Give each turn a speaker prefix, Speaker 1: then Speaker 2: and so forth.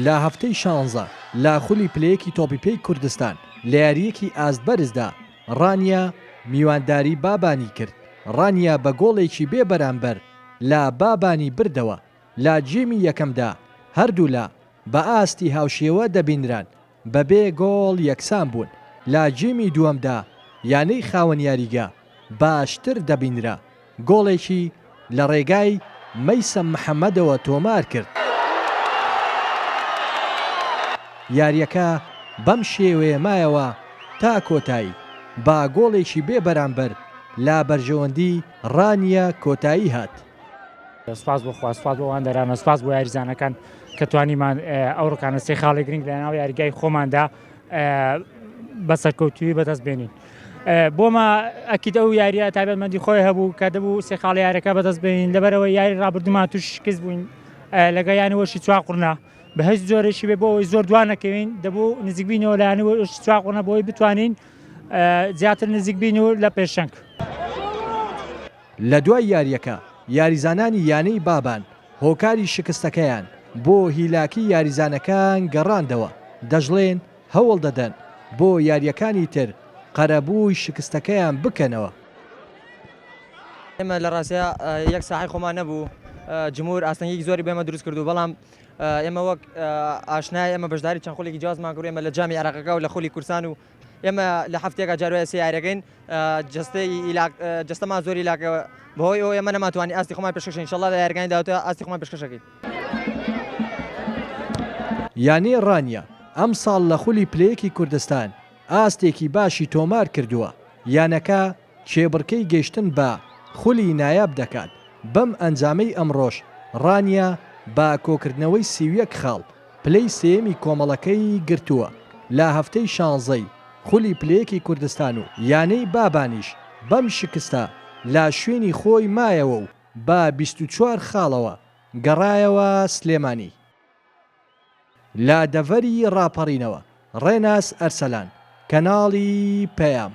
Speaker 1: لە هەفتەی شانزە لە خولی پلەیەکی تۆپی پێی کوردستان لە یارییەکی ئاست بەرزدا ڕانیە میوانداری بابانی کرد، ڕانیە بە گۆڵێکی بێ بەرامبەر لە بابانی بردەوە، لە گێمی یەکەمدا هەردوولا بە ئاستی هاوشێوە دەبینران، بەبێ گۆڵ یەکسان بوون، لە گێمی دووەمدا یانەی خاوەن یاریگا باشتر دەبینرا، گۆڵێکی لە ڕێگای مەیسەم محەمەدەوە تۆمارکرد. یارییەکە بەم شێوەیە مایەوە تا کۆتایی، بە گۆڵێکی بێ بەرامبەر لە بەرژەوەندی ڕانیە کۆتایی هات.
Speaker 2: سوپاس بۆ خوا، سوپاس بۆ هاندەرانە، سوپاس بۆ یاریزانەکان کە توانیمان ئەو ڕکانە سێ خاڵی گرنگ لە ناو یاریگای خۆماندا بە سەرکەوتووی بەدەست بێنین. بۆمە ئەکید ئەو یاریە تایبەتمەندی خۆی هەبوو کە دەبوو سێ خاڵی یاریەکە بەدەست بێنین لەبەرەوە یاری ڕابردوومان توش شکست بووین لەگە یانەوەشی چواقوڕنا بە هیچ جۆرێکی بێ بۆ ئەوەی زۆر دوا نەکەوین دەبوو نزیک بینەوە لە یانەوەشی چواقوڕنا بۆی بتوانین زیاتر نزیک بین و لە پێشەنگ.
Speaker 1: لە دوای یارییەکە یاریزانانی یانەی بابان هۆکاری شکستەکەیان بۆ هیلاکی یاریزانەکان گەڕاندەوە، دەشڵێن هەوڵدەدەن بۆ یارییەکانی تر قەرەبووی شکستەکەیان بکەنەوە.
Speaker 3: ئێمە لە ڕاستیا یەک ساحەی خۆمان نەبوو، جمهور ئاستەنگیەکی زۆری بۆ ئێمە دروست کردو، بەڵام ئێمە وەک ئاشنای ئێمە بەشداری چەند خولێکی جیاوازمان کردو، ئێمە لە جامی عێراقەکە و لە خولی کوردستان و ئێمە لە هەفتەیەکا جار وایە سێ یاریەکەین جەستەی ئیلاک جەستەمان زۆر ئیلاکە بەهۆی ئەوە ئێمە نەمانتوانی ئاستی خۆمان پێشکەش ان شاءاللە لە یاریەکانی داهاتوو ئاستی خۆمان پێشکەش ئەکەین.
Speaker 1: یانەی ڕانیە ئەمساڵ لە خولی پلەیەکی کوردستان ئاستێکی باشی تۆمار کردووە، یانەکە کێبڕکێی گەیشتن بە خولی نایاب دەکات، بەم ئەنجامەی ئەمڕۆش ڕانیە بە کۆکردنەوەی 31 خاڵ پلەی سێیەمی کۆمەڵەکەی گرتووە لە هەفتەی شانزەی خولی پلەیەکی کوردستان و یانەی بابانیش بەم شکستە لە شوێنی خۆی مایەوە و بە 24 خاڵەوە گەڕایەوە سلێمانی. لە دەڤەری ڕاپەڕینەوە، ڕێناس ئەرسەلان، کەناڵی پەیام.